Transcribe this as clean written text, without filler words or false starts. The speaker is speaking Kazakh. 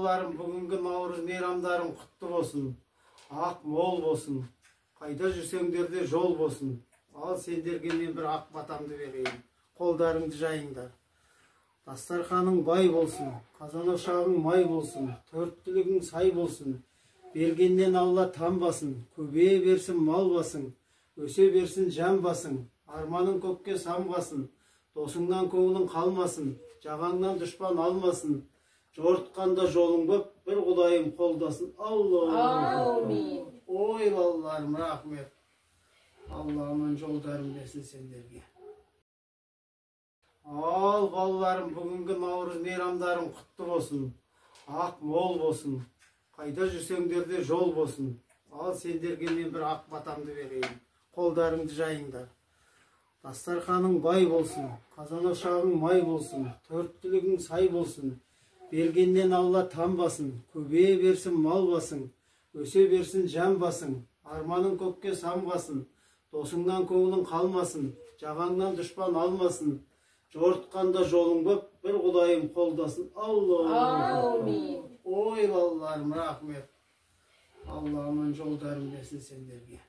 балаларым, бүгінгі наурыз мейрамдарың құтты болсын, ақ мол болсын, қайда жүрсеңдер де жол болсын. Ал сендерге мен бір ақ батамды берейін, қолдарыңды жайыңдар. Дастарханың бай болсын, қазан ошағың май болсын, төрт түлігің сай болсын, бергеннен Алла танбасын, көбейе берсін мал басың, өсе берсін жан басың, арманың көкке самғасын, досыңнан көңілің қалмасын, жағаңнан дұшпан алмасын, жорытқанда жолың боп, бір Құдайым қолдасын. Алла. Аумин. Ой, балаларым, рахмет. Алла аман жолдарын берсін сендерге. Ал балаларым, бүгінгі наурыз мейрамдарың құтты болсын, ақ мол болсын, қайда жүрсеңдер де жол болсын. Ал сендерге мен бір ақ батамды берейін, қолдарыңды жайыңдар. Дастарханың бай болсын, қазан ошағың май болсын, төрт түлігің сай болсын, бергеннен Алла танбасын, көбейе берсін мал басың, өсе берсін жан басың, арманың көкке самғасын, досыңнан көңілің қалмасын, жағаңнан дұшпан алмасын, жорытқанда жолың боп, бір Құдайым қолдасын. Алла. Аумин. Ой, балаларым, рахмет. Алла аман жолдарын берсін сендерге.